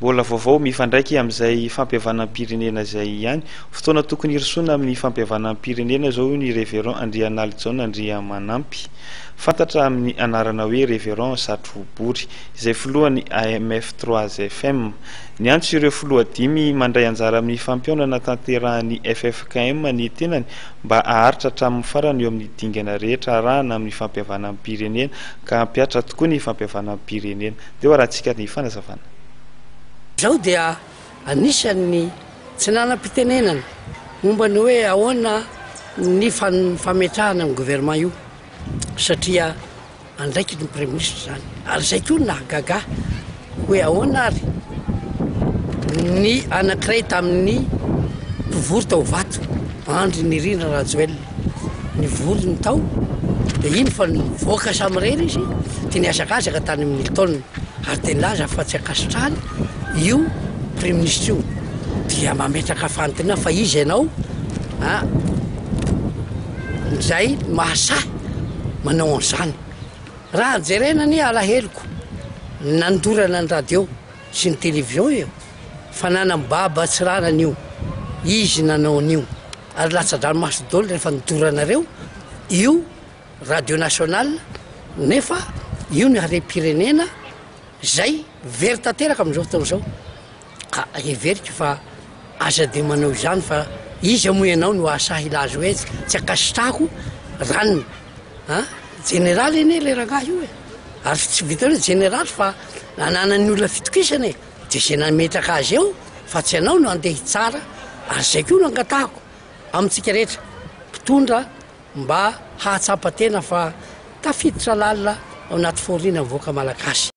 Mbola vaovao mifandraika amin'izay fampihavanam-pirenena izay ihany. Fotoana tokony hirosoana amin'ny fampihavanam-pirenena izao hoy ny Révérend Andrianalijaona Andriamanampy, fantatra amin'ny anarana hoe Révérend Satrobory, izay filohan'ny AMF trois FM. Niantso ireo filoha dimy mandray anjara amin'ny fampihaonana tanterahan'ny ffkm ny tenany mba haharitra hatramin'ny farany eo amin'ny dingana rehetra arahana amin'ny fampihavanam-pirenena ka hampihatra tokoa ny fampihavanam-pirenena. Dia ho arahantsika ny fanazavana. Izao dia anisan'ny tsy nanam-pitenenana momba ny hoe ahoana ny fametrahana ny gouvernement io satria andraikitry ny Praiminisitra izany. Ary izay koa no nahagaga ahy hoe ahoana ary ny anankiray tamin'ny mpivory tao Ivato, Andry Nirina Rajoelina, nivory ny tao dia iny fa nivoaka samirery izy dia nihazakazaka tany amin'ny Hilton ary dia nilaza fa tsy ankasitrahany io Praiminisitra io dia mametraka fanontaniana fa iza ianao a izay mahasahy manao an'izany. Raha jerena anie alaheloko nandorana ny radio sy ny télévision io fa nanambaba tsy rarany io izy nanao an'io ary latsa-dranomaso daholo rehefa nodoranareo io radio nationale nefa io ny harem-pirenena zay very tanteraka amin'izao fotoana izao ka heveriko fa aza de manao izany fa iza moa ianao no ahasahy hilaza hoe tsy ankasitrahako ranona a jeneraly anie le rangahy io e ary tsy vitan'ny hoe jeneraly fa ananan'ny olona fitokisana e de zay nametraka azy eo fa tsy ianao no andeha hitsara ary zay koa no angatahako amintsika rehetra mpitondra mba hahatsapa tena fa tafiditra lalina ao anaty fahoriana ny vahoaka malagasy.